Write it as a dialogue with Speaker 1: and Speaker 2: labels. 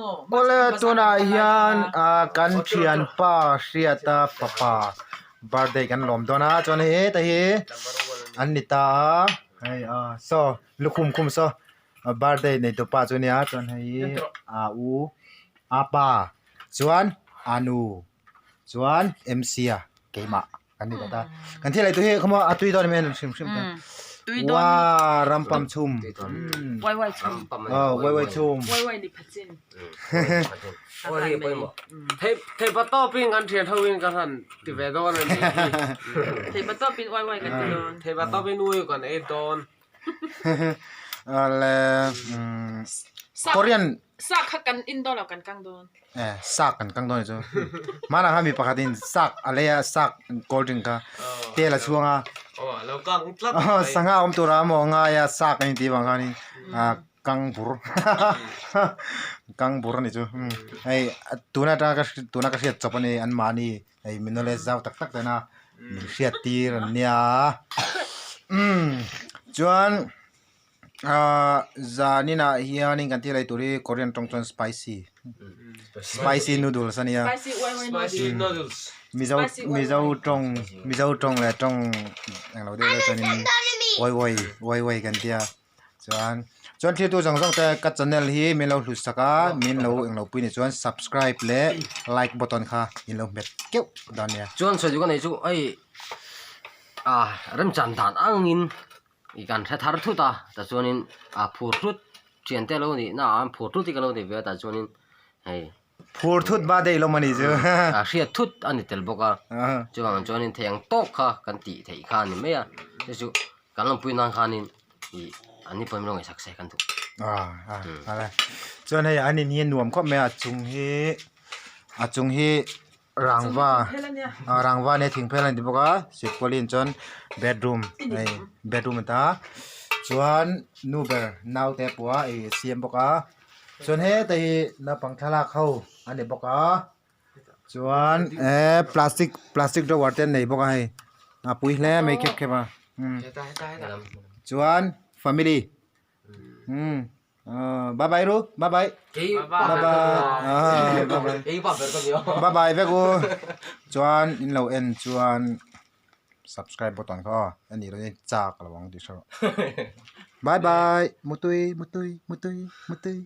Speaker 1: Awle tunah hian ah kan thianpa Hriata fapa birthday kan lawm dawn a chuan hei heta hi an ni ta a hei a saw lukhum khum saw birthday nei tupa chu a nia chuan hei hi a u a pa chuan a nu chuan M_C a keimah. Kan ni ta. Kan thil ei tu hi khawmaw a tui dawn em em hrim hrim ta.
Speaker 2: Tui dawn.
Speaker 1: Wa rampam chhum.
Speaker 2: Wai wai chhum.
Speaker 1: Oh wai wai chhum.
Speaker 2: Wai wai ni phachin.
Speaker 3: Oi hi pawimawh. Thei thei pa tawpin kan thian ho in kan han ti ve dawn a ni hi.
Speaker 2: Thei pa tawpin wai wai kan ti dawn.
Speaker 3: Thei pa tawpin ui kan ei dawn.
Speaker 1: Ale Korean
Speaker 2: Sak kha kan in dawn lo kan kang dawn.
Speaker 1: Eh sak kan kang dawn chu. Hmanah khan mi pakhat in sak a lei a sak cold drink kha tel a chhuang a.
Speaker 3: Aw a lo kang tlat
Speaker 1: mai. Sangha awm tura maw ngai a sak a ni tih vang khanin kang bur kang bur a ni chu. Hei tuna atanga ka tuna ka hriat chawp a ni anmahni hei mi knowledge zau tak tak tena min hriat tir an nia. Chuan. Ahh zaninah hianin kan thil ei tur hi korean tawng chuan spicy spicy noodles a nia mizo mizo tawng mizo tawng leh tawng englo deuh deuh chuanin uai uai uai uai kan tia chuan chuan thiltu zawng zawng te ka channel hi min lo hlut sak a min lo englo pui ni chuan subscribe leh like button kha in lo hmet keuh dawn nia.
Speaker 3: Chuan sawi duh ka nei chu hei ah remchan dan angin. I kan hre thar thut a tichuanin a phur thut thian te lo nih na ah phur thut hi ka lo ti ve a tichuanin hei
Speaker 1: Phur thut ba daih lo mani chu
Speaker 3: a hriat thut a ni tel bawk a chuvang chuanin thei ang tawk kha kan tih theih kha a ni mai a chu chu kan lawmpui nan khanin ih an ni pawhin min lo ngaihsak se kan duh.
Speaker 1: Chuan hei an in hi a nuam khawp mai a chung hi a chung hi. Rangva ah rangva nia thing phel a ni bawk a silpaulin chuan bedroom hei bedroom a ta chuan nu ber naute a pua ei a siam bawk a chuan heta hi naupang thlalak ho a ni bawk a chuan eh plastic plastic drawer te an nei bawk a hei a pui hle mai khep khep a chuan family umm. Bye bye ru bye bye bye bye bye bye vek u chuan in lo en chuan subscribe button kha aw a nih loh in chak lo ang tih hre rawh bye bye mutui mutui mutui mutui.